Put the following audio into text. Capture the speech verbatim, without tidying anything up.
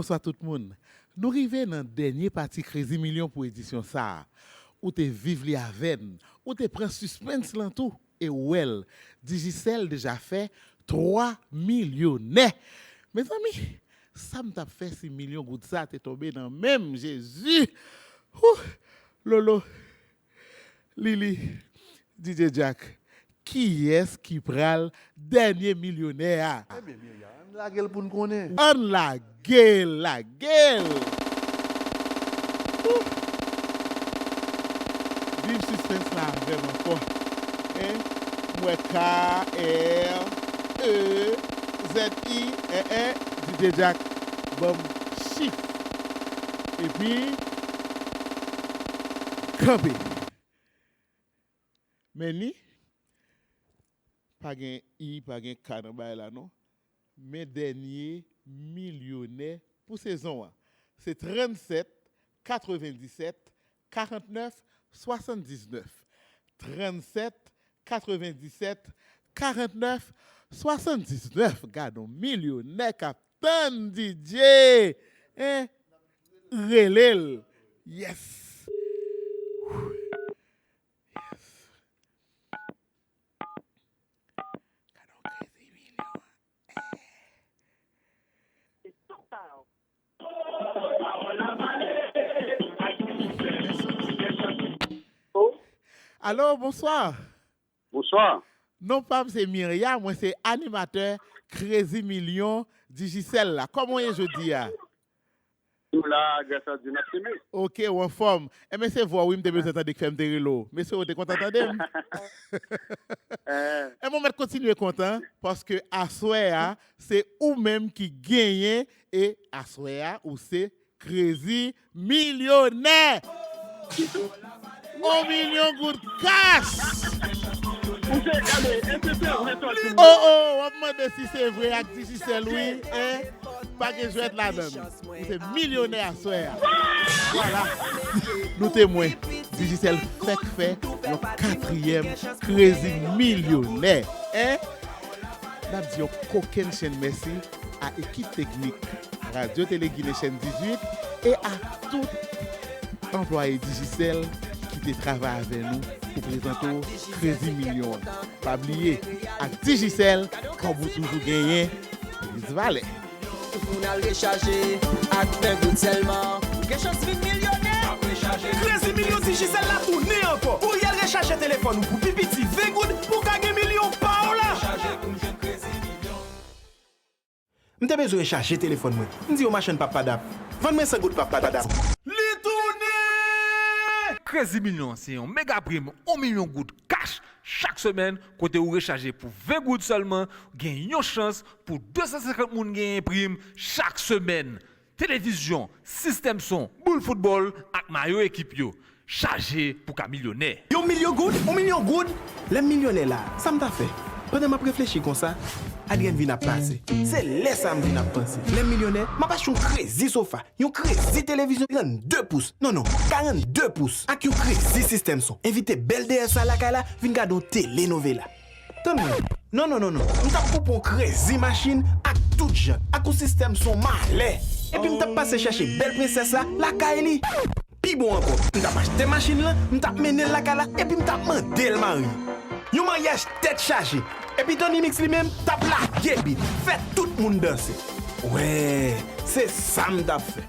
Bonswa tout moun. Nou rive nan dènye pati Krezi Milyon pou edisyon sa a. Ou te viv li avè n. Ou te pran sispens lan tou. E w wè l. Digicel deja fè twa milyonè. Mezanmi, sa m t ap fè si milyon goud sa te tonbe nan men m, Jezi? Hou! Lolo, Lili, D J Jack, kiyès ki pral dènye milyonè a? Ebyen, Myriam, ann lage l pou n konnen. Ann lage l, lage l! Ouh! Viv sispens la avè m ankò. Hein? M wè K, R, E, Z, I, eh, eh, D J Jack, ban m chif. Epi, kanpe. Men ni, pa gen I, pa gen K nan bagay la non. Men dènye milyonè pou sezon an. Se trannsèt katrevenndisèt karantnèf swasanndiznèf. Trannsèt katrevenndisèt karantnèf swasanndiznèf. Gad on milyonè k ap tann D J. Hein? Rele l. Yes. Yes. Gad on Krezi Milyon. Alo, bonswa. Bonswa. Non pa m se Myriam, mwen se animatè Krezi Milyon Digicel la. Kòman w ye jodi a? Nou la, gras a Dye, n ap kenbe. Ok, w anfòm. Enben, se vwa w wi m te bezwen tande k fè m te rele w. Mesye, w te kontan tande m? Eh. Enben, w mèt kontinye kontan, paske aswè a, se ou menm ki genyen, e aswè a, ou se Krezi Milyonè! On milyon goud kach! Ou se, gade, èske se vre sa w di? Oh, oh, w ap mande si se vre ak Digicel, wi, hein? Pa gen jwèt ladan l. Ou se milyonè aswè a. Vwala. Nou temwen. Digicel fèk fè yon katriyèm Krezi Milyonè. Hein? N ap di yon kokennchenn mèsi a ekip teknik Radyo Tele Ginen chèn dizuit e a tout anplwaye Digicel ki te travay avè nou pou prezante w Krezi Milyon an. Pa bliye, ak Digicel, kòb ou toujou genyen plis valè. Tout moun al rechaje ak ven goud sèlman. Gen chans vin milyonè. Krezi Milyon Digicel la tounen ankò. Ou y al rechaje telefòn ou pou pi piti ven goud pou w ka gen milyon pa w la. M te bezwen rechaje telefòn mwen. M di yon machann Papa Dap, vann mwen san goud Papa Dap. Li tounen! Krezi Milyon se yon mega prim yon milyon goud kach chak semèn kote ou rechaje pou ven goud sèlman, gen yon chans pou de san senkant moun genyen prim chak semèn. Televizyon, sistèm son, boul foutbòl ak mayo ekip yo. Chaje pou ka milyonè. Yon milyon goud? Yon milyon goud? Lè m milyonè la, sa m ta fè? Pandan m ap reflechi konsa, Adrienne vin ap pase. Se lè sa a m vin ap panse. Lè m milyonè, m ap achte yon krezi sofa, yon krezi televizyon trannde pous, non, non, karannde pous, ak yon krezi sistèm son. Envite bèl deyès sa lakay la, vin gade yon telenovela. Tann mwen. Non, non, non, non. M t ap koupe yon krezi machin ak tout jan, ak yon sistèm son malè. Epi m t ap pase chèche bèl prensès la lakay li. Pi bon ankò, m t ap achte machin lan, m t ap mennen l lakay la, epi m t ap mande l marye. Yon maryaj tèt chaje. Epi Tony Mix li menm t ap lage bit, fè tout moun danse. Wè, se sa m t ap fè.